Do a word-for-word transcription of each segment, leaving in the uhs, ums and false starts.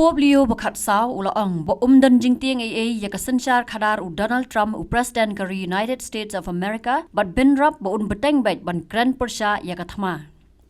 Pope Leo ba khatsaw u la ong ba um don jingtieng ei ei ïa ka synshar khadar u Donald Trump, u President ka ri United States of America, bad bynrap ba un bteng beit ban kren pyrshah ïa ka thma.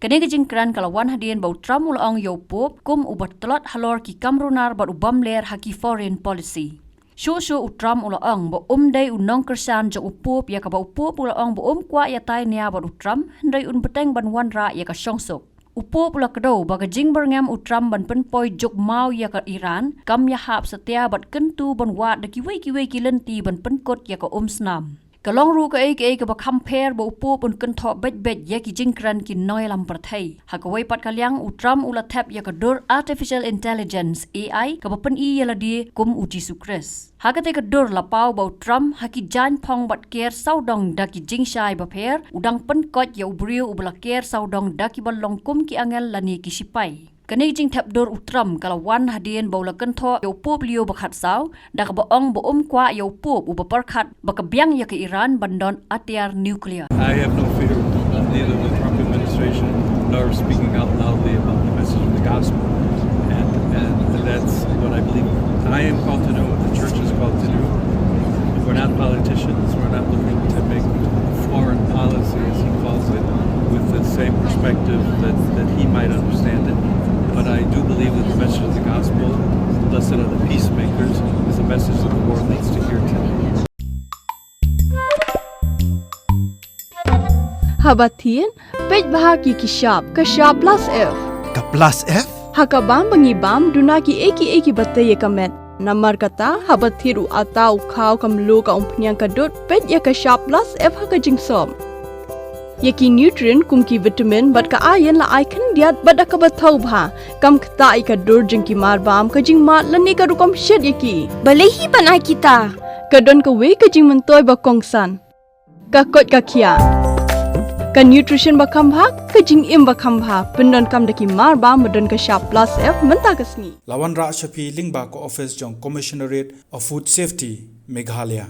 Kane ka jingkren ka la wan hadien ba u Trump u la ong ïa u Pope kum uba tlot halor ki kam runar bad u bym ler ha ki foreign policy. Shuh shuh u Trump u la ong ba um dei u nongkyrshan jong u Pope, ïa kaba u Pope u la ong ba um kwah ïatai nia bad u Trump, hynrei un bteng ban wanrah ïa ka shongsuk. U Pope u la kdew ba ka jingbyrngem u Trump ban pynpoi juk maw ïa ka Iran kam ïahap satia bad kyntu ban wad da kiwei kiwei ki lynti ban pynkut ïa ka umsnam. Ka long ruh kaei kaei kaba kham pher ba u Pope un kynthoh beit beit ïa ki jingkren ki nongïalam pyrthei. Ha kawei pat ka liang, u Trump u la thep ïa ka dur artificial intelligence, A I, kaba pyni ïa lade kum u Jisu Khrist. Ha katei ka dur la paw ba u Trump, ha ki jaiñ phong bad ker sawdong da ki jingshai bapher, u dang pynkoit ïa u briew uba la ker sawdong da kiba long kum ki angel lane ki shipai. Kane ka jingthep dur u Trump ka la wan hadien ba u la kynthoh ïa u Pope Leo ba khatsaw, da kaba ong ba um kwah ïa u Pope uba pyrkhat ba ka biang ïa ka Iran ban don atiar nuclear. I have no fear, neither the Trump administration nor speaking out loudly about the message of the gospel. And, and that's what I believe. I am called to do what the church is called to do. We're not politicians. We're not looking to make foreign policy, as he calls it, with the same perspective that, that he might understand it. But I do believe that the message of the gospel, "Blessed are the peacemakers," is a message that the world needs to hear today. Haba thied, peit bha ki ki shap, ka shap plus F. Ka plus F? Ha ka bam ba ngi bam, duna ki ei ki ei kiba tei ïa ka met. Namar kata, haba thied u atta, u khaw, ka mluh, ka umphniang, ka dud, peit ïa ka shap plus F ha ka jingsop. Ïa ki nutrient kum ki vitamin bad ka iron la ai khyndiat bad da kaba thaw bha. Kam ktah ïa ka dur jong ki mar bam, ka jingmad lane ka rukom shet ïa ki. Balei hi ban ai kita? Ka don kawei ka jingmyntoi ba kongsan. Ka koit ka khiah. Ka nutrition ba kham bha, ka jingim ba kham bha. Pyndonkam da ki mar bam ba don ka shap plus F mynta ka sngi. La wanrah sha phi lyngba ka office jong Commissionerate of Food Safety, Meghalaya.